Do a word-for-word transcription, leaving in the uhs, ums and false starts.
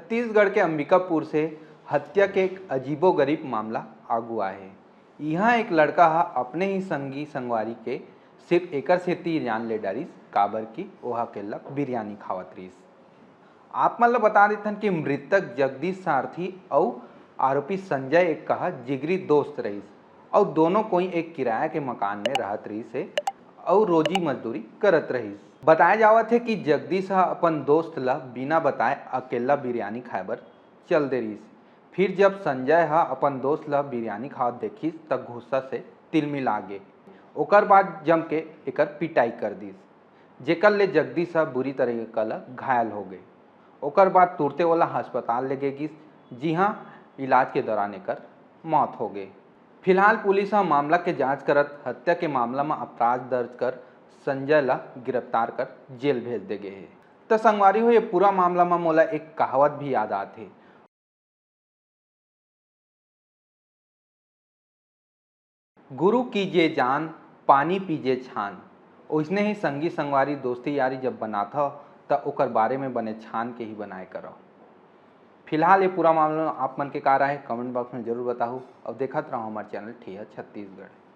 छत्तीसगढ़ के अंबिकापुर से हत्या के एक अजीबोगरीब मामला आगू आए हे। इहाँ एक लड़का ह अपने ही संगी संगवारी के सिर्फ एकर सेती जान ले डारिस, काबर कि ओहा अकेल्ला बिरयानी खावत रहिस। आप मन ल बता देथन कि मृतक जगदीश सारथी अउ आरोपी संजय एक्का ह जिगरी दोस्त रहिस अउ दोनों कोई एक किराया के मकान में रहत रहिस हे अउ रोजी मजदूरी करत रहिस। बताया जावत हे कि जगदीश ह अपन दोस्त ल बिना बताए अकेल्ला बिरयानी खाए बर चल दे रहिस। फिर जब संजय ह अपन दोस्त ल बिरयानी खावत देखिस, त गुस्सा से तिलमिला गे। ओकर बाद जम के एकर पिटाई कर दिस, जेकर ले जगदीश ह बुरी तरीका ल घायल हो गे। ओकर बाद तुरते ओला अस्पताल ले गे गिस, जिहां इलाज के दौरान एकर मौत हो गे। फिलहाल पुलिस ह मामला के जांच करत हत्या के मामला म अपराध दर्ज कर संजय ल गिरफ्तार कर जेल भेज दे गे हे। त संगवारी हो, ये पूरा मामला म मोला एक कहावत भी याद आत हे, "गुरु कीजे जान, पानी पीजे छान।" ओइसने ही संगी संगवारी, दोस्ती यारी जब बनाथव, त ओकर बारे में बने छान के ही बनाए करव। फिलहाल ये पूरा मामला में आप मन के का राय हे, कमेंट बॉक्स में जरूर बताहू। अउ देखत रहव हमर चैनल ठिया छत्तीसगढ़।